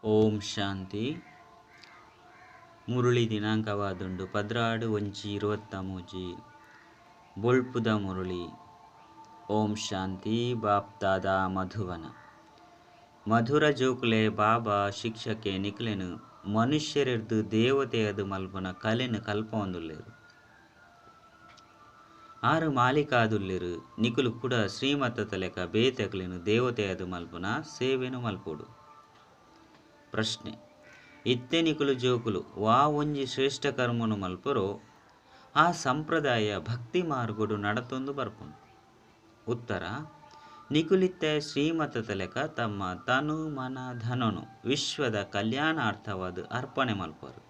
ಓಂ ಶಾಂತಿ. ಮುರುಳಿ ದಿನಾಂಕವಾದುಂಡು 12/1/23. ಬೊಳ್ಪುದ ಮುರುಳಿ. ಓಂ ಶಾಂತಿ. ಬಾಪ್ದಾದ ಮಧುವನ. ಮಧುರ ಜೋಕುಲೆ ಬಾಬಾ ಶಿಕ್ಷಕೆ ನಿಕ್ಲೆನು ಮನುಷ್ಯರೆರ್ದು ದೇವತೆಯದು ಮಲ್ಪುನ ಕಲೆನು ಕಲ್ಪೊಂದುಲ್ಲೆರು. ಆರು ಮಾಲೀಕಾದುಲ್ಲೆರು. ನಿಕುಲು ಕೂಡ ಶ್ರೀಮತದ ಲೆಕ್ಕ ಬೇತೆಕ್ಲೆನು ದೇವತೆಯದು ಮಲ್ಪುನ ಸೇವೆನು ಮಲ್ಪೊಡು. ಪ್ರಶ್ನೆ: ಇತ್ತೆ ನಿಕುಲು ಜೋಕುಲು ವಾ ಒಂಜಿ ಶ್ರೇಷ್ಠ ಕರ್ಮನು ಮಲ್ಪರೋ ಆ ಸಂಪ್ರದಾಯ ಭಕ್ತಿ ಮಾರ್ಗಡು ನಡತೊಂದು ಬರ್ಪುಂಡು. ಉತ್ತರ: ನಿಕುಲಿತ್ತೆ ಶ್ರೀಮತದ ಲೆಕ್ಕ ತಮ್ಮ ತನು ಮನ ಧನನು ವಿಶ್ವದ ಕಲ್ಯಾಣಾರ್ಥವಾದ ಅರ್ಪಣೆ ಮಲ್ಪರು.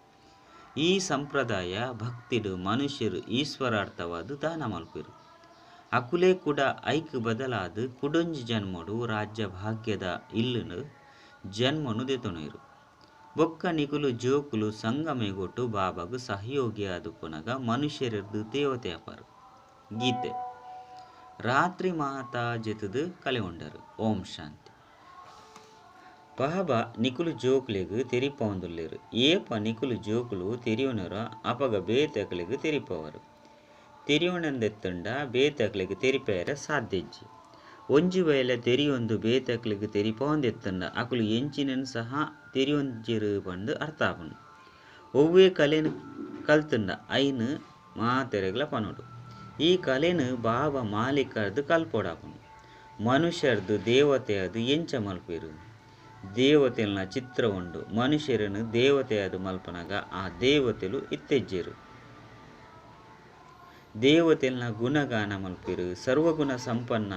ಈ ಸಂಪ್ರದಾಯ ಭಕ್ತಿಡು ಮನುಷ್ಯರು ಈಶ್ವರಾರ್ಥವಾದ ದಾನ ಮಲ್ಪರು. ಅಕುಲೇ ಕೂಡ ಐಕ್ ಬದಲಾದ ಕುಡೊಂಜಿ ಜನ್ಮಡು ರಾಜ್ಯ ಭಾಗ್ಯದ ಇಲ್ಲುನು ಜನ್ಮನು ದೆತೊನುವೆರು. ಬೊಕ್ಕ ನಿಕುಲು ಜೋಕುಲು ಸಂಗಮೆಗೊಟ್ಟು ಬಾಬಾಗು ಸಹಯೋಗಿ ಆದುಪ್ಪುನಗ ಮನುಷ್ಯರೆರ್ದು ದೇವತೆ ಅಪಾರು. ಗೀತೆ ರಾತ್ರಿ ಮಾತಾ ಜೆತುದು ಕಲೆಗೊಂಡರು. ಓಂ ಶಾಂತಿ. ಬಾಬಾ ನಿಕುಲು ಜೋಕುಲೆಗ್ ತೆರಿಪೊಂದುಲ್ಲೆರು. ಏಪ ನಿಕುಲು ಜೋಕುಲು ತೆರಿಯುನರ ಅಪಗ ಬೇತೆಕ್ಲೆಗ್ ತೆರಿಪವರು. ತೆರಿಯುನಂದೆತ್ತುಂಡ ಬೇತೆಕ್ಲೆಗ್ ತೆರಿಪೆರೆ ಸಾಧ್ಯ ಇಜ್ಜಿ. ಒಂಜಿ ವೇಳೆ ತೆರಿಯೊಂದು ಬೇತೆಕ್ಲೆಗ್ ತೆರಿಪೊಂದೆತ್ತುಂಡ ಅಕುಲು ಎಂಚಿನನ್ ಸಹ ತೆರಿಯೊಂಜೆರು ಪಂದು ಅರ್ಥ ಆಪುಂಡು. ಒವ್ವೇ ಕಲೆನ್ ಕಲ್ತುಂಡ ಐನ್ ಮಾತೆರೆಗ್ಲ ಪನೊಡು. ಈ ಕಲೆನ್ ಬಾಬಾ ಮಾಲೀಕರ್ದು ಕಲ್ಪೊಡಾಪುಂಡು. ಮನುಷ್ಯರ್ದು ದೇವತೆಯದು ಎಂಚ ಮಲ್ಪೆರು. ದೇವತೆಲ್ನ ಚಿತ್ರ ಉಂಡು. ಮನುಷ್ಯರನ್ನು ದೇವತೆಯದು ಮಲ್ಪನಗ ಆ ದೇವತೆಲು ಇತ್ತೆಜ್ಜೆರು. ದೇವತೆಲ್ನ ಗುಣಗಾನ ಮಲ್ಪೆರು. ಸರ್ವಗುಣ ಸಂಪನ್ನ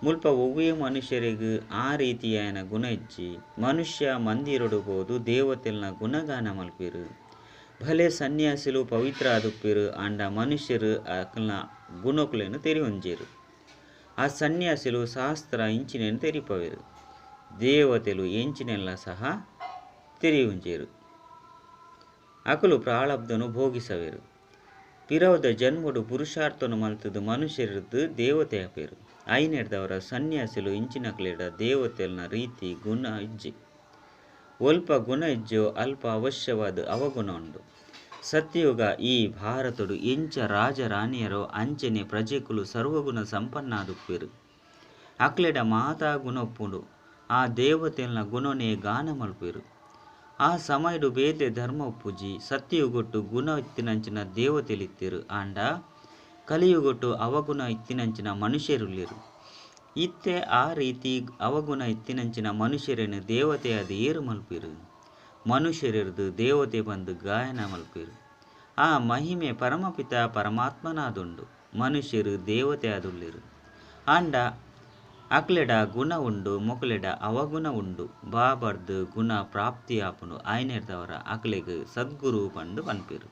ಮುಲ್ಪ ಒವ್ವೇ ಮನುಷ್ಯರಿಗೆ ಆ ರೀತಿಯಾಯನ ಗುಣ ಇಜ್ಜಿ. ಮನುಷ್ಯ ಮಂದಿರಡು ಪೋದು ದೇವತೆಲ್ನ ಗುಣಗಾನ ಮಲ್ಪೆರು. ಭಲೆ ಸನ್ಯಾಸಿಲು ಪವಿತ್ರ ಆದುಪ್ಪೆರು ಆಂಡ ಮನುಷ್ಯರು ಅಕಲ್ನ ಗುಣಕುಲೆನು ತೆರಿಯೊಂಜೆರು. ಆ ಸನ್ಯಾಸಿಲು ಶಾಸ್ತ್ರ ಇಂಚಿನೆನು ತೆರಿಪವೆರು. ದೇವತೆಲು ಎಂಚಿನೆಲ್ಲ ಸಹ ತೆರಿಯುಂಜೆರು. ಅಕಲು ಪ್ರಾಳಬ್ಧನು ಭೋಗಿಸವೆರು. ಪಿರವದ ಜನ್ಮಡು ಪುರುಷಾರ್ಥನು ಮಲ್ತದು ಮನುಷ್ಯರದ್ದು ದೇವತೆ ಅಪೇರು. ಐನೆಡ್ದವರ ಸನ್ಯಾಸಿಲು ಇಂಚಿನಕ್ಲೆಡ ದೇವತೆಲ್ನ ರೀತಿ ಗುಣ ಇಜ್ಜಿ. ಒಲ್ಪ ಗುಣ ಇಜ್ಜೋ ಅಲ್ಪ ಅವಶ್ಯವಾದ ಅವಗುಣ ಉಂಡು. ಸತ್ಯಯುಗ ಈ ಭಾರತಡು ಎಂಚ ರಾಜ ರಾಣಿಯರೋ ಅಂಚನೆ ಪ್ರಜೆಕುಲು ಸರ್ವಗುಣ ಸಂಪನ್ನಾದುಪ್ಪೆರು. ಅಕ್ಲೆಡ ಮಾತಾ ಗುಣೊಪ್ಪುಂಡು. ಆ ದೇವತೆಲ್ನ ಗುಣನೇ ಗಾನ ಮಲ್ಪೆರು. ಆ ಸಮಯಡು ಬೇತೆ ಧರ್ಮ ಉಪ್ಪುಜಿ. ಸತ್ಯಯುಗೊಟ್ಟು ಗುಣ ಇತ್ತಿನಂಚಿನ ದೇವತೆಲಿತ್ತೆರು. ಆಂಡ ಕಲಿಯುಗೊಟ್ಟು ಅವಗುಣ ಇತ್ತಿನಂಚಿನ ಮನುಷ್ಯರುಲ್ಲೆರು. ಇತ್ತೆ ಆ ರೀತಿ ಅವಗುಣ ಇತ್ತಿನಂಚಿನ ಮನುಷ್ಯರನ್ನು ದೇವತೆಯಾದ ಏರು ಮಲ್ಪೆರು. ಮನುಷ್ಯರೆರ್ದು ದೇವತೆ ಬಂದು ಗಾಯನ ಮಲ್ಪೆರು. ಆ ಮಹಿಮೆ ಪರಮಪಿತ ಪರಮಾತ್ಮನಾದುಂಡು. ಮನುಷ್ಯರು ದೇವತೆ ಆದುಲ್ಲೆರು. ಆಂಡ ಅಕ್ಲೆಡ ಗುಣ ಉಂಡು, ಮೊಕಲೆಡ ಅವಗುಣ ಉಂಡು. ಬಾಬರ್ದು ಗುಣ ಪ್ರಾಪ್ತಿ ಆಪುಂಡು. ಆಯ್ನೆರ್ದವರ ಅಕ್ಲೆಗ್ ಸದ್ಗುರು ಪಂದು ಪನ್ಪೆರು.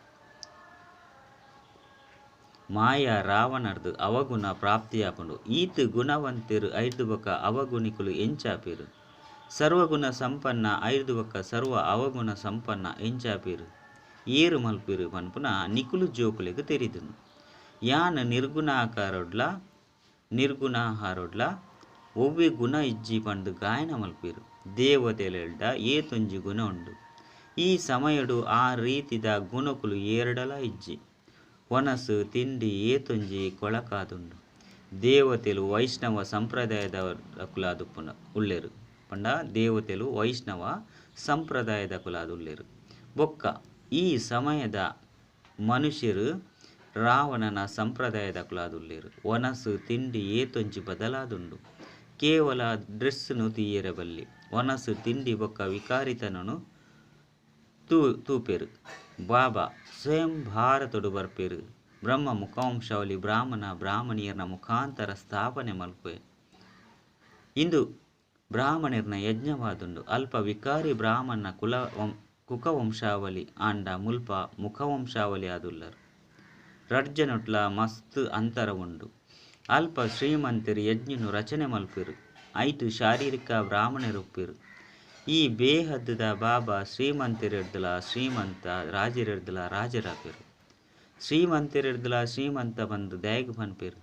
ಮಾಯಾ ರಾವಣರ್ದು ಅವಗುಣ ಪ್ರಾಪ್ತಿಯಾಪುಂಡು. ಈತ್ ಗುಣವಂತೆರು ಐದು ಬೊಕ್ಕ ಅವಗುಣಿಕುಲು ಎಂಚಾಪೆರು. ಸರ್ವಗುಣ ಸಂಪನ್ನ ಐದು ಬೊಕ್ಕ ಸರ್ವ ಅವಗುಣ ಸಂಪನ್ನ ಎಂಚಾಪೆರು. ಏರು ಮಲ್ಪೆರು ಪನ್ಪುನ ನಿಕುಲು ಜೋಕುಲೆಗ್ ತೆರಿದುನು. ಯಾನ್ ನಿರ್ಗುಣಾಕಾರೊಡ್ಲ ನಿರ್ಗುಣಾಹಾರೊಡ್ಲ ಒವ್ವೆ ಗುಣ ಇಜ್ಜಿ ಪಂದು ಗಾಯನ ಮಲ್ಪೆರು. ದೇವತೆಲೆಲ್ಡ ಏತೊಂಜಿ ಗುಣ ಉಂಡು. ಈ ಸಮಯಡು ಆ ರೀತಿದ ಗುಣಕುಲು ಏರಡಲ ಇಜ್ಜಿ. ಒನಸು ತಿಂಡಿ ಏತೊಂಜಿ ಕೊಳಕಾದುಂಡು. ದೇವತೆಲು ವೈಷ್ಣವ ಸಂಪ್ರದಾಯದ ಕುಲಾದುಪ್ಪುನ ಉಲ್ಲೆರು. ಪಂಡ ದೇವತೆಲು ವೈಷ್ಣವ ಸಂಪ್ರದಾಯದ ಕುಲಾದುಲ್ಲೆರು. ಬೊಕ್ಕ ಈ ಸಮಯದ ಮನುಷ್ಯರು ರಾವಣನ ಸಂಪ್ರದಾಯದ ಕುಲಾದುಲ್ಲೆರು. ಒನಸು ತಿಂಡಿ ಏತೊಂಜಿ ಬದಲಾದುಂಡು. ಕೇವಲ ಡ್ರೆಸ್ನು ತೀಯರೆ ಬಲ್ಲಿ. ಒನಸು ತಿಂಡಿ ಬೊಕ್ಕ ವಿಕಾರಿತನನು ತೂಪೆರು. ಬಾಬಾ ಸ್ವಯಂ ಭಾರತಡು ಬರ್ಪೆರು. ಬ್ರಹ್ಮ ಮುಖವಂಶಾವಳಿ ಬ್ರಾಹ್ಮಣ ಬ್ರಾಹ್ಮಣಿಯರ್ನ ಮುಖಾಂತರ ಸ್ಥಾಪನೆ ಮಲ್ಪೆ. ಇಂದು ಬ್ರಾಹ್ಮಣರ್ನ ಯಜ್ಞವಾದುಂಡು. ಅಲ್ಪ ವಿಕಾರಿ ಬ್ರಾಹ್ಮಣ ಕುಕವಂಶಾವಳಿ ಆಂಡ ಮುಲ್ಪ ಮುಖವಂಶಾವಳಿ ಆದುಲ್ಲರು. ರಡ್ಜನೊಟ್ಲ ಮಸ್ತ್ ಅಂತರ ಉಂಡು. ಅಲ್ಪ ಶ್ರೀಮಂತರು ಯಜ್ಞನು ರಚನೆ ಮಲ್ಪೆರು. ಐಟು ಶಾರೀರಿಕ ಬ್ರಾಹ್ಮಣರುಪ್ಪೆರು. ಈ ಬೇಹದ್ದ ಬಾಬಾ ಶ್ರೀಮಂತರೆರ್ದಲ ಶ್ರೀಮಂತ ರಾಜರೆರ್ದಲ ರಾಜರಾಪೆರು. ಶ್ರೀಮಂತರೆರ್ದಲ ಶ್ರೀಮಂತ ಬಂದು ದಯಗ್ ಪನ್ಪೆರು.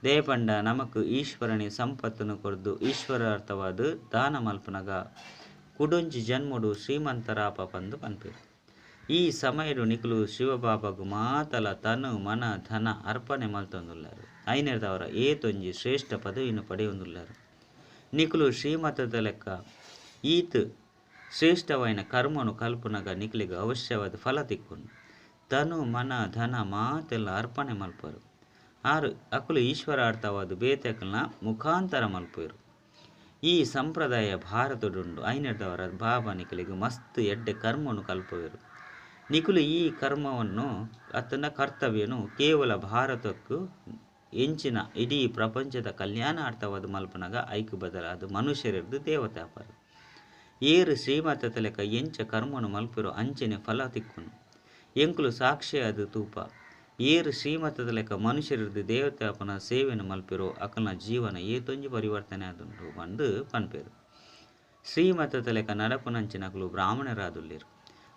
ದಯಪಂಡ ನಮಕ್ ಈಶ್ವರನೇ ಸಂಪತ್ತನ್ನು ಕೊರ್ದು ಈಶ್ವರಾರ್ಥವಾದ ದಾನ ಮಲ್ಪನಗ ಕುಡೊಂಜಿ ಜನ್ಮೊಡು ಶ್ರೀಮಂತರಾಪ ಪಂದ್ ಪನ್ಪೆರ್. ಈ ಸಮಯಡು ನಿಕುಲು ಶಿವಬಾಬಾಗು ಮಾತಲ ತನು ಮನ ಧನ ಅರ್ಪಣೆ ಮಲ್ತೊಂದುಲ್ಲರ್. ಐನೆರ್ದಾವರ ಏತೊಂಜಿ ಶ್ರೇಷ್ಠ ಪದವಿನ್ ಪಡೆಯೊಂದುಲ್ಲರ್. ನಿಕುಲು ಶ್ರೀಮತದ ಲೆಕ್ಕ ಈತ್ ಶ್ರೇಷ್ಠವಾಯಿನ ಕರ್ಮನು ಕಲ್ಪುನಗ ನಿಕುಲೆಗ್ ಅವಶ್ಯವಾದ ಫಲ ತಿಕ್ಕುಂಡು. ತನು ಮನ ಧನ ಮಾತೆಲ್ಲ ಅರ್ಪಣೆ ಮಲ್ಪರು. ಆರು ಅಕುಲು ಈಶ್ವರಾರ್ಥವಾದ ಬೇತೆಕಲ್ನ ಮುಖಾಂತರ ಮಲ್ಪುವೆರು. ಈ ಸಂಪ್ರದಾಯ ಭಾರತಡುಂಡು. ಐನೆರ್ದಾವರ ಬಾಬಾ ನಿಕುಲೆಗ್ ಮಸ್ತ್ ಎಡ್ಡೆ ಕರ್ಮನು ಕಲ್ಪುವೆರು. ನಿಕುಲು ಈ ಕರ್ಮವನ್ನು ಅತ್ತಂಡ ಕರ್ತವ್ಯನು ಕೇವಲ ಭಾರತಕ್ಕೂ ಎಂಚಿನ ಇಡೀ ಪ್ರಪಂಚದ ಕಲ್ಯಾಣಾರ್ಥವಾದ ಮಲ್ಪನಗ ಐಕ್ ಬದಲಾದ ಮನುಷ್ಯರೆರ್ದು ದೇವತೆ ಆಪರು. ಏರು ಶ್ರೀಮತದ ಲೆಕ್ಕ ಎಂಚ ಕರ್ಮನು ಮಲ್ಪೆರು ಅಂಚನೆ ಫಲ ತಿಕ್ಕುನು. ಎಂಕುಲು ಸಾಕ್ಷಿಯಾದ ತೂಪ. ಏರು ಶ್ರೀಮತದ ಲೆಕ್ಕ ಮನುಷ್ಯರೆರ್ದು ದೇವತೆ ಆಪನ ಸೇವೆನು ಮಲ್ಪೆರು ಅಕಲ್ನ ಜೀವನ ಏತೊಂಜಿ ಪರಿವರ್ತನೆ ಆದುಂಡು ಪಂದ್ ಪನ್ಪೆರು. ಶ್ರೀಮತದ ಲೆಕ್ಕ ನಡಪುನಂಚಿನಕುಲು ಬ್ರಾಹ್ಮಣರಾದುಲ್ಲೆರು.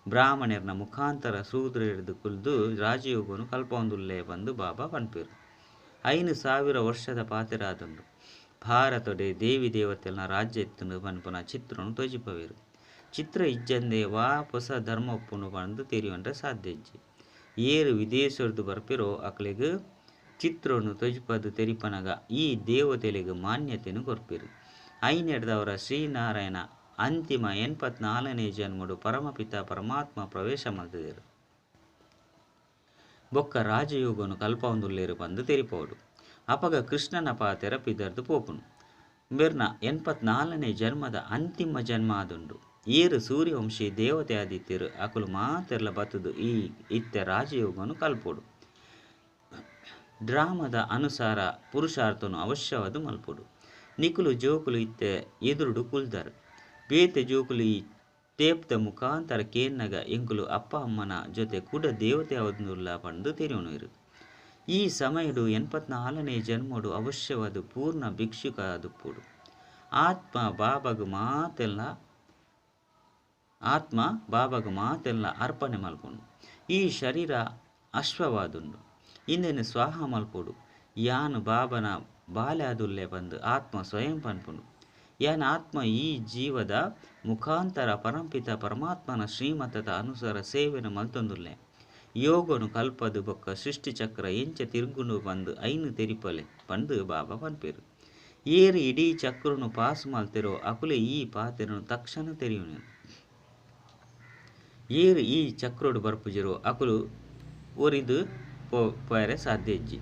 ಬ್ರಾಹ್ಮಣರ್ನ ಮುಖಾಂತರ ಶೂದ್ರರೆರ್ದು ಕುಲ್ದು ರಾಜಯೋಗನು ಕಲ್ಪೊಂದುಲ್ಲೆ ಪಂದ್ ಬಾಬಾ ಪನ್ಪೆರು. 5000 ವರ್ಷದ ಪಾತೆರಾದುಂಡು. ಭಾರತೊಡೆ ದೇವಿ ದೇವತೆಲ್ನ ರಾಜ್ಯ ಇತ್ತುಂಡು ಪನ್ಪುನ ಚಿತ್ರನು ತೋಜಿಪವೆರು. ಚಿತ್ರ ಇಜ್ಜಂದೆ ವಾ ಪೊಸ ಧರ್ಮ ಉಪ್ಪುಂಡು ಪಂದ್ ತೆರಿಯೊಂಡ್ರೆ ಸಾಧ್ಯ ಇಜ್ಜಿ. ಏರು ವಿದೇಶೊರ್ದು ಬರ್ಪೆರೋ ಅಕ್ಲೆಗ್ ಚಿತ್ರನು ತೋಜಿಪದ್ ತೆರಿಪನಗ ಈ ದೇವತೆಲೆಗ್ ಮಾನ್ಯತೆನ್ ಕೊರ್ಪೆರು. ಐನೆರ್ದವರ ಶ್ರೀನಾರಾಯಣ ಅಂತಿಮ 84ನೇ ಜನ್ಮಡು ಪರಮಪಿತ ಪರಮಾತ್ಮ ಪ್ರವೇಶ ಮಲ್ತುದೆರು. ಬೊಕ್ಕ ರಾಜಯೋಗನು ಕಲ್ಪೊಂದುಲ್ಲೆರು ಪಂದ್ ತೆರಿಪೊಡು. ಅಪಗ ಕೃಷ್ಣನ ಪಾತೆರ ಪಿದರ್ದು ಪೋಪುಂಡು. ಮೆರ್ನ 84ನೇ ಜನ್ಮದ ಅಂತಿಮ ಜನ್ಮ ಆದುಂಡು. ಏರು ಸೂರ್ಯವಂಶಿ ದೇವತೆ ಆದಿತ್ಯರು ಅಕುಲು ಮಾತೆರ್ಲ ಬತ್ತುದು ಈ ಇತ್ತೆ ರಾಜಯೋಗನು ಕಲ್ಪೊಡು. ಡ್ರಾಮದ ಅನುಸಾರ ಪುರುಷಾರ್ಥನು ಅವಶ್ಯವಾದ ಮಲ್ಪೊಡು. ನಿಕುಲು ಜೋಕುಲು ಇತ್ತೆ ಎದುರುಡು ಕುಲ್ದರು. ಬೇತೆ ಜೋಕುಲು ಈ ಟೇಪ್ದ ಮುಖಾಂತರ ಕೇನ್ನಗ ಎಂಕುಲು ಅಪ್ಪ ಅಮ್ಮನ ಜೊತೆ ಕೂಡ ದೇವತೆ ಆವೊಂದುಲ್ಲ ಪಂದ್ ತೆರಿಯೊನುವೆರು. ಈ ಸಮಯಡು 84ನೇ ಜನ್ಮಡು ಅವಶ್ಯವಾದ ಪೂರ್ಣ ಭಿಕ್ಷುಕ ಆದುಪ್ಪೊಡು. ಆತ್ಮ ಬಾಬಾಗು ಮಾತೆಲ್ಲ ಅರ್ಪಣೆ ಮಲ್ಪುಂಡು. ಈ ಶರೀರ ಅಶ್ವವಾದುಂಡು. ಇಂದೆನ್ ಸ್ವಾಹ ಮಲ್ಪೊಡು. ಯಾನು ಬಾಬನ ಬಾಲ್ಯಾದುಲ್ಲೆ ಪಂದ್ ಆತ್ಮ ಸ್ವಯಂ ಪನ್ಪುಂಡು. ಯಾನ್ ಆತ್ಮ ಈ ಜೀವದ ಮುಖಾಂತರ ಪರಂಪಿತ ಪರಮಾತ್ಮನ ಶ್ರೀಮತದ ಅನುಸಾರ ಸೇವೆನು ಮಲ್ತೊಂದುಲ್ಲೆ. ಯೋಗನು ಕಲ್ಪದು ಬೊಕ್ಕ ಸೃಷ್ಟಿಚಕ್ರ ಎಂಚ ತಿರುಗುಂಡು ಪಂದ್ ಐನು ತೆರಿಪಲೆ ಪಂದ್ ಬಾಬಾ ಪನ್ಪೆರು. ಏರು ಇಡೀ ಚಕ್ರನು ಪಾಸ್ ಮಲ್ತೆರೋ ಅಕುಲು ಈ ಪಾತೆರನು ತಕ್ಷಣ ತೆರಿಯುನು. ಏರು ಈ ಚಕ್ರೊಡು ಬರ್ಪುಜೆರೋ ಅಕುಲು ಒರಿದು ಪೋಯರೆ ಸಾಧ್ಯ ಇಜ್ಜಿ.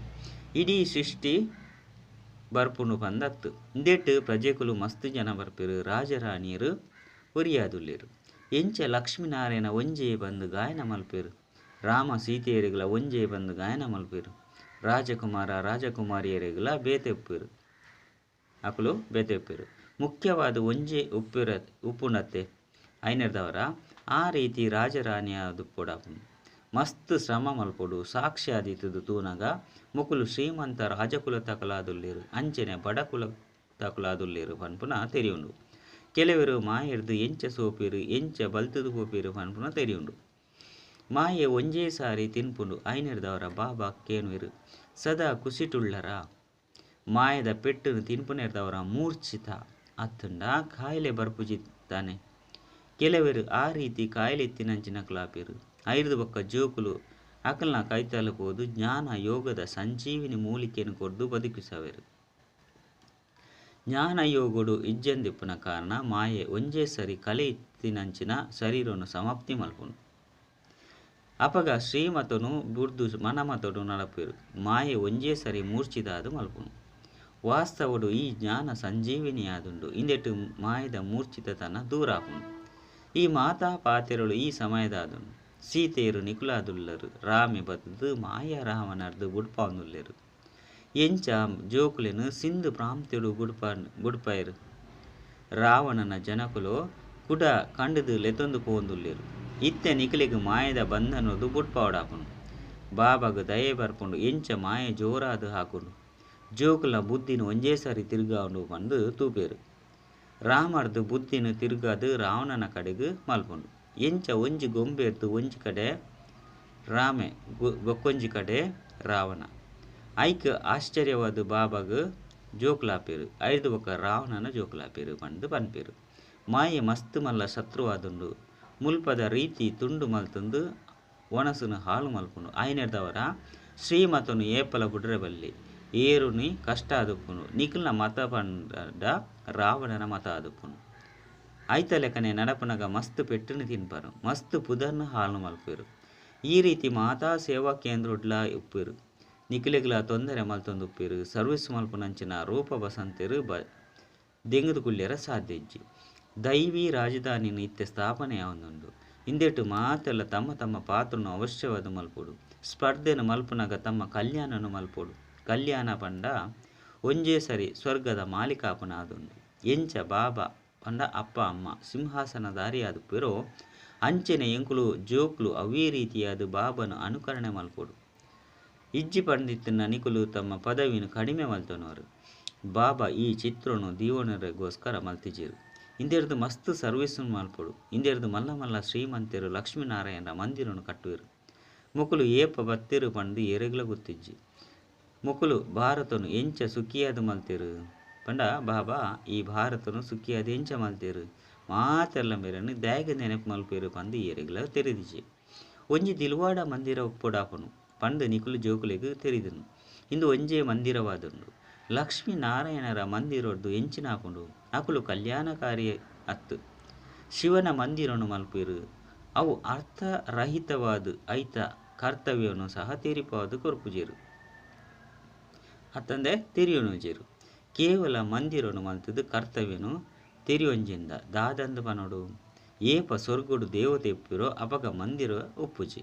ಇಡೀ ಸೃಷ್ಟಿ ಬರ್ಪುಂಡು ಪಂದತ್ತು. ಇಂದೆಟ್ ಪ್ರಜೆಕುಲು ಮಸ್ತ್ ಜನ ಬರ್ಪೆರು. ರಾಜರಾಣಿಯರು ಒರಿಯಾದುಲ್ಲೆರು. ಎಂಚ ಲಕ್ಷ್ಮೀನಾರಾಯಣ ಒಂಜೇ ಬಂದು ಗಾಯನ ಮಲ್ಪೆರು. ರಾಮ ಸೀತೆಯರಿಗಲ ಒಂಜೇ ಬಂದು ಗಾಯನ ಮಲ್ಪೆರು. ರಾಜಕುಮಾರ ರಾಜಕುಮಾರಿಯರಿಗಲ ಬೇತೆ ಉಪ್ಪೆರು. ಅಕುಲು ಬೇತೆ ಉಪ್ಪೆರು. ಮುಖ್ಯವಾದ ಒಂಜೇ ಉಪ್ಪುನತ್ತೆ ಐನೆರ್ದವರ ಆ ರೀತಿ ರಾಜರಾಣಿಯಾದುಪ್ಪೊಡಾಪುಂಡು. ಮಸ್ತ್ ಶ್ರಮ ಮಲ್ಪೊಡು. ಸಾಕ್ಷಿ ಆದಿತ್ತುದು ತೂನಗ ಮುಕುಲು ಶ್ರೀಮಂತ ರಾಜಕುಲ ತಕಲಾದುಲ್ಲೆರು ಅಂಚನೆ ಬಡಕುಲ ತಕಲಾದುಲ್ಲೆರು ಪನ್ಪುನ ತೆರಿಯುಂಡು. ಕೆಲವರು ಮಾಯೆರ್ದು ಎಂಚ ಸೋಪೆರು ಎಂಚ ಬಲ್ತುದು ಪೋಪೆರು ಪನ್ಪುನ ತೆರಿಯುಂಡು. ಮಾಯೆ ಒಂಜೇ ಸಾರಿ ತಿನ್ಪುಂಡು. ಐನೆರ್ದವರ ಬಾಬಾ ಕೇನುವೆರು ಸದಾ ಕುಸಿಟುಳ್ಳರ. ಮಾಯದ ಪೆಟ್ಟುನು ತಿನ್ಪುನೆರ್ದವರ ಮೂರ್ಛಿತ ಅತ್ತುಂಡ ಕಾಯಿಲೆ ಬರ್ಪುಜಿ ತಾನೆ. ಕೆಲವರು ಆ ರೀತಿ ಕಾಯಿಲೆ ಇತ್ತಿನಂಚಿನಕುಲಾಪೆರು. ಐರ್ದು ಬೊಕ್ಕ ಜೋಕುಲು ಅಕಲ್ನ ಕೈತಲು ಪೋದು ಜ್ಞಾನ ಯೋಗದ ಸಂಜೀವಿನಿ ಮೂಲಿಕೆಯನ್ನು ಕೊರ್ದು ಬದುಕಿಸವೆರು. ಜ್ಞಾನ ಯೋಗಡು ಇಜ್ಜಂದಿಪ್ಪುನ ಕಾರಣ ಮಾಯೆ ಒಂಜೇ ಸರಿ ಕಲೆ ಇತ್ತಿನಂಚಿನ ಶರೀರವನ್ನು ಸಮಾಪ್ತಿ ಮಲ್ಪುಂಡು. ಅಪಗ ಶ್ರೀಮತನು ಬುರ್ದು ಮನಮತಡು ನಡಪೆರು. ಮಾಯೆ ಒಂಜೇ ಸರಿ ಮೂರ್ಛಿತಾದು ಮಲ್ಪುಂಡು. ವಾಸ್ತವಡು ಈ ಜ್ಞಾನ ಸಂಜೀವಿನಿಯಾದುಂಡು. ಇಂದೆಟು ಮಾಯದ ಮೂರ್ಛಿತತನ ದೂರಾಪುಂಡು. ಈ ಮಾತಾ ಪಾತೆರಳು ಈ ಸಮಯದಾದುಂಡು. ಸೀತೆಯರು ನಿಕುಲಾದುಲ್ಲರು. ರಾಮೆ ಬತ್ತುದು ಮಾಯ ರಾವಣರ್ದು ಬುಡ್ಪಾಂದುಲ್ಲೆರು. ಎಂಚ ಜೋಕುಲೆನು ಸಿಂಧು ಪ್ರಾಂತ್ಯಡು ಬುಡ್ಪಾಯರು. ರಾವಣನ ಜನಕುಲು ಕುಡ ಕಂಡುದು ಲೆತೊಂದು ಪೋಂದುಲ್ಲೆರು. ಇತ್ತೆ ನಿಕುಲೆಗ್ ಮಾಯದ ಬಂಧನದು ಬುಡ್ಪಾವಡಾಪುಂಡು. ಬಾಬಾಗು ದಯೆ ಬರ್ಪುಂಡು. ಎಂಚ ಮಾಯೆ ಜೋರಾದು ಹಾಕುಂಡು. ಜೋಕುಲ ಬುದ್ಧಿನ ಒಂಜೇ ಸಾರಿ ತಿರುಗಾವುಂಡು ಪಂದ್ ತೂಪೆರು. ರಾಮರ್ದು ಬುದ್ಧಿನ ತಿರುಗಾದು ರಾವಣನ ಕಡೆಗ್ ಮಲ್ಪುಂಡು. ಎಂಚ ಒಂಜಿ ಗೊಂಬೆರ್ದು ಒಂಜಿ ಕಡೆ ರಾಮೆ ಬೊಕ್ಕೊಂಜಿ ಕಡೆ ರಾವಣ. ಐಕ್ ಆಶ್ಚರ್ಯವಾದ ಬಾಬಾಗು ಜೋಕುಲಾಪೆರು. ಐರ್ದು ಬೊಕ್ಕ ರಾವಣನ ಜೋಕುಲಾಪೆರು ಪಂದ್ ಪನ್ಪೆರು. ಮಾಯೆ ಮಸ್ತ್ ಮಲ್ಲ ಶತ್ರುವಾದುಂಡು. ಮುಲ್ಪದ ರೀತಿ ತುಂಡು ಮಲ್ತೊಂದು ವನಸುನು ಹಾಳು ಮಲ್ಪುಂಡು. ಆಯಿನೆಡ್ದಾವರ ಶ್ರೀಮತನು ಏಪಲ ಬುಡ್ರೆ ಬಲ್ಲಿ ಏರುನಿ ಕಷ್ಟ ಆದುಪ್ಪುಂಡು. ನಿಕಲ್ನ ಮತ ಪಂಡ ರಾವಣನ ಮತ ಆದುಪ್ಪುಂಡು. ಐತ ಲೆಕ್ಕನೆ ನಡಪುನಗ ಮಸ್ತ್ ಪೆಟ್ಟುನು ತಿನ್ಪರು, ಮಸ್ತ್ ಪುದರ್ನು ಹಾಳು ಮಲ್ಪೆರು. ಈ ರೀತಿ ಮಾತಾ ಸೇವಾ ಕೇಂದ್ರಡ್ಲ ಉಪ್ಪೆರು. ನಿಕಲೆಗ್ಲ ತೊಂದರೆ ಮಲ್ತೊಂದು ಉಪ್ಪೆರು. ಸರ್ವಿಸ್ ಮಲ್ಪುನಂಚಿನ ರೂಪ ಬಸಂತೆರು ದೆಂಗುದು ಕುಲ್ಯರ ಸಾಧ್ಯ ಇಜ್ಜಿ. ದೈವಿ ರಾಜಧಾನಿನ ಇತ್ತೆ ಸ್ಥಾಪನೆ ಆವೊಂದುಂಡು. ಇಂದೆಟು ಮಾತೆಲ್ಲ ತಮ್ಮ ತಮ್ಮ ಪಾತ್ರನು ಅವಶ್ಯವಾದ ಮಲ್ಪೊಡು. ಸ್ಪರ್ಧೆನು ಮಲ್ಪುನಗ ತಮ್ಮ ಕಲ್ಯಾಣನು ಮಲ್ಪೊಡು. ಕಲ್ಯಾಣ ಪಂಡ ಒಂಜೇ ಸರಿ ಸ್ವರ್ಗದ ಮಾಲೀಕಾಪನ ಆದುಂಡು. ಎಂಚ ಬಾಬಾ ಪಂಡ ಅಪ್ಪ ಅಮ್ಮ ಸಿಂಹಾಸನಧಾರಿಯಾದುಪ್ಪೆರೋ ಅಂಚೆನೆ ಎಂಕುಲು ಜೋಕ್ಲು ಅವೇ ರೀತಿಯಾದ ಬಾಬನು ಅನುಕರಣೆ ಮಲ್ಪೊಡು. ಇಜ್ಜಿ ಪಂಡಿತನ ನಿಕುಲು ತಮ್ಮ ಪದವಿಯನ್ನು ಕಡಿಮೆ ಮಲ್ತೊನವರು. ಬಾಬಾ ಈ ಚಿತ್ರನು ದೀವನರಿಗೋಸ್ಕರ ಮಲ್ತಿಜೇರು. ಇಂದೆರ್ದು ಮಸ್ತ್ ಸರ್ವಿಸ್ ಮಲ್ಪೊಡು. ಇಂದೆರ್ದು ಮಲ್ಲ ಮಲ್ಲ ಶ್ರೀಮಂತೆರು ಲಕ್ಷ್ಮೀನಾರಾಯಣರ ಮಂದಿರನು ಕಟ್ಟುವೆರು. ಮುಕುಲು ಏಪ ಬತ್ತೆರು ಪಂದು ಏರೆಗ್ಲ ಗೊತ್ತಿಜ್ಜಿ. ಮುಕುಲು ಭಾರತನು ಎಂಚ ಸುಖಿಯಾದ ಮಲ್ತೆರು ಪಂಡ ಬಾಬಾ ಈ ಭಾರತನು ಸುಖಿಯಾದ ಎಂಚ ಮಲ್ತೆರು ಮಾತೆಲ್ಲ ಮೇರನ್ನು ದಾಯಗ ನೆನಪು ಮಲ್ಪೇರು ಪಂದು ಏರೆಗ್ಲ ತೆರೆದಿಜಿ. ಒಂಜಿ ದಿಲ್ವಾಡ ಮಂದಿರ ಉಪ್ಪೊಡಾಪನು ಪಂದು ನಿಕುಲು ಜೋಕುಲೆಗ್ ತೆರಿದನು. ಇಂದು ಒಂಜೇ ಮಂದಿರವಾದುಂಡು. ಲಕ್ಷ್ಮೀನಾರಾಯಣರ ಮಂದಿರೊಡ್ದು ಎಂಚಿನಾಪುಂಡು. ಅಕುಲು ಕಲ್ಯಾಣಕಾರಿ ಅತ್ತು ಶಿವನ ಮಂದಿರನು ಮಲ್ಪೇರು. ಅವು ಅರ್ಥರಹಿತವಾದ ಐತ ಕರ್ತವ್ಯವನ್ನು ಸಹ ತೆರಿಪಾದು ಕೊರ್ಪುಜೇರು ಅತ್ತಂದೆ ತೆರಿಯೊನುಜೇರು. ಕೇವಲ ಮಂದಿರನು ಮಲ್ತದು ಕರ್ತವ್ಯನು ತೆರಿಯೊಂಜಿಂದ ದಾದಂದು ಪನೊಡು. ಏಪ ಸ್ವರ್ಗುಡು ದೇವತೆ ಉಪ್ಪಿರೋ ಅಪಗ ಮಂದಿರ ಉಪ್ಪುಜಿ.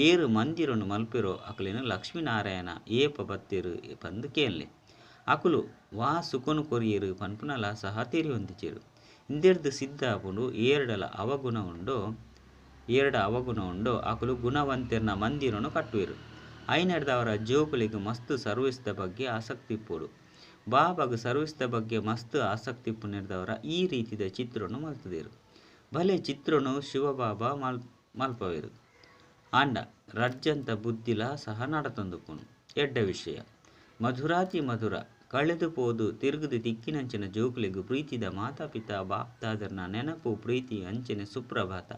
ಏರು ಮಂದಿರನು ಮಲ್ಪಿರೋ ಅಕುಲೇನು ಲಕ್ಷ್ಮೀನಾರಾಯಣ ಏಪ ಬತ್ತೆರು ಪಂದು ಕೇನ್ಲೆ. ಅಕುಲು ವಾ ಸುಖನು ಕೊರಿಯರು ಪನ್ಪುನಲ ಸಹ ತೆರಿಯೊಂದಿಜೆರು. ಇಂದೆರ್ದು ಸಿದ್ಧ ಆಪುಂಡು ಏರಡಲ ಅವಗುಣ ಉಂಡೋ ಏರಡ ಅವಗುಣ ಉಂಡೋ ಅಕುಲು ಗುಣವಂತೆರ್ನ ಮಂದಿರನು ಕಟ್ಟುವೆರು. ಐನೆಡ್ದವರ ಜೋಕುಲೆಗ್ ಮಸ್ತ್ ಸರ್ವಿಸ್ದ ಬಗ್ಗೆ ಆಸಕ್ತಿ ಇಪ್ಪೊಡು. ಬಾಬಾಗ್ ಸರ್ವಿಸ್ದ ಬಗ್ಗೆ ಮಸ್ತ್ ಆಸಕ್ತಿ ಇಪ್ಪುನೆಡ್ದವರ ಈ ರೀತಿದ ಚಿತ್ರನು ಮಲ್ತುದೆರು. ಭಲೆ ಚಿತ್ರನು ಶಿವಬಾಬಾ ಮಲ್ಪವೆರು. ಆಂಡ ರಜ್ಜಂತ ಬುದ್ಧಿಲ ಸಹ ನಡತೊಂದುಪ್ಪುಂಡು. ಎಡ್ಡ ವಿಷಯ ಮಧುರಾತಿ ಮಧುರ ಕಳೆದು ಪೋದು ತಿರುಗುದು ತಿಕ್ಕಿನಂಚಿನ ಜೋಕುಲೆಗ್ ಪ್ರೀತಿದ ಮಾತಾಪಿತಾ ಬಾಪ್ತಾದರ್ನ ನೆನಪು ಪ್ರೀತಿ ಅಂಚನೆ ಸುಪ್ರಭಾತ.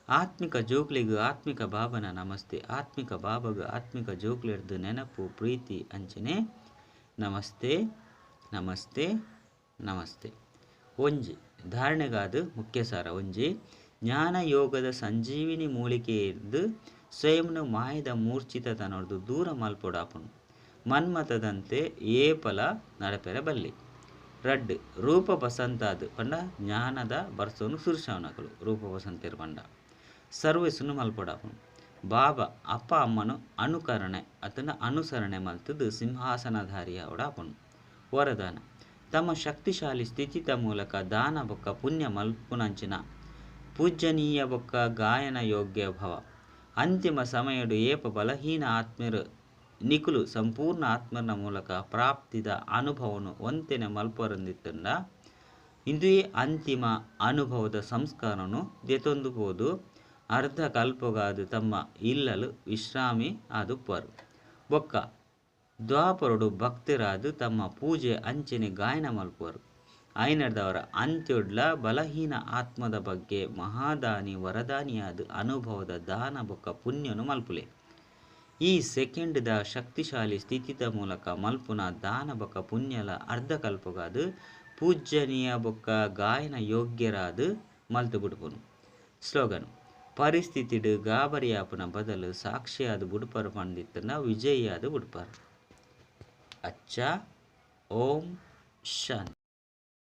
ಆತ್ಮಿಕ ಜೋಕ್ಲೆಗ್ ಆತ್ಮಿಕ ಬಾಬನ ನಮಸ್ತೆ. ಆತ್ಮಿಕ ಬಾಬಗ್ ಆತ್ಮಿಕ ಜೋಕ್ಲೆರ್ದು ನೆನಪು ಪ್ರೀತಿ ಅಂಚನೆ ನಮಸ್ತೆ ನಮಸ್ತೆ ನಮಸ್ತೆ. ಒಂಜಿ ಧಾರಣೆಗಾದ ಮುಖ್ಯ ಸಾರ. ಒಂಜಿ ಜ್ಞಾನ ಯೋಗದ ಸಂಜೀವಿನಿ ಮೂಲಿಕೆಯದ್ದು ಸ್ವಯಂನು ಮಾಯದ ಮೂರ್ಛಿತತನೊಡ್ದು ದೂರ ಮಲ್ಪೊಡಾಪುಂಡು. ಮನ್ಮತದಂತೆ ಏಪಲ ನಡಪೆರ ಬಲ್ಲಿ. ರಡ್ಡ್ ರೂಪ ಬಸಂತಾದ್ ಪಂಡ ಜ್ಞಾನದ ಬರ್ಸೋನು ಸುರ್ಷಾವನಕಲು ರೂಪ ಬಸಂತೇರು ಪಂಡ ಸರ್ವಿಸ್ನು ಮಲ್ಪೊಡಾಪುಂಡು. ಬಾಬಾ ಅಪ್ಪ ಅಮ್ಮನು ಅನುಕರಣೆ ಅತನ ಅನುಸರಣೆ ಮಲ್ತದು ಸಿಂಹಾಸನಧಾರಿ ಆವಡಾಪುಂಡು. ವರದಾನ ತಮ್ಮ ಶಕ್ತಿಶಾಲಿ ಸ್ಥಿತಿತ ಮೂಲಕ ದಾನ ಬೊಕ್ಕ ಪುಣ್ಯ ಮಲ್ಪುನಂಚಿನ ಪೂಜನೀಯ ಬೊಕ್ಕ ಗಾಯನ ಯೋಗ್ಯ ಭವ. ಅಂತಿಮ ಸಮಯಡು ಏಪ ಬಲಹೀನ ಆತ್ಮರು ನಿಕುಲು ಸಂಪೂರ್ಣ ಆತ್ಮನ ಮೂಲಕ ಪ್ರಾಪ್ತಿದ ಅನುಭವನು ಒಂತೆನೆ ಮಲ್ಪರಂದಿತ್ತಂಡ ಇಂದುಯೇ ಅಂತಿಮ ಅನುಭವದ ಸಂಸ್ಕಾರನು ದೆತೊಂದು ಪೋದು ಅರ್ಧ ಕಲ್ಪಗಾದು ತಮ್ಮ ಇಲ್ಲಲು ವಿಶ್ರಾಮಿ ಆದುಪ್ಪರು. ಬೊಕ್ಕ ದ್ವಾಪರುಡು ಭಕ್ತರಾದು ತಮ್ಮ ಪೂಜೆ ಅಂಚನೆ ಗಾಯನ ಮಲ್ಪುವರು. ಐನರ್ದವರ ಅಂತ್ಯೊಡ್ಲ ಬಲಹೀನ ಆತ್ಮದ ಬಗ್ಗೆ ಮಹಾದಾನಿ ವರದಾನಿಯಾದ ಅನುಭವದ ದಾನ ಬೊಕ್ಕ ಪುಣ್ಯನು ಮಲ್ಪುಲೆ. ಈ ಸೆಕೆಂಡ್ದ ಶಕ್ತಿಶಾಲಿ ಸ್ಥಿತಿದ ಮೂಲಕ ಮಲ್ಪುನ ದಾನ ಬೊಕ್ಕ ಪುಣ್ಯಲ ಅರ್ಧ ಕಲ್ಪಗಾದು ಪೂಜನೀಯ ಬೊಕ್ಕ ಗಾಯನ ಯೋಗ್ಯರಾದ ಮಲ್ತು ಬುಡ್ಪುನು. ಸ್ಲೋಗನ್ ಪರಿಸ್ಥಿತಿಡು ಗಾಬರಿಯಾಪುನ ಬದಲು ಸಾಕ್ಷಿಯಾದ ಬುಡ್ಪರು ಪಂಡಿತ್ತನ ವಿಜಯಿಯಾದ ಬುಡ್ಪರು. ಅಚ್ಚ ಓಂ ಶಾಂತಿ.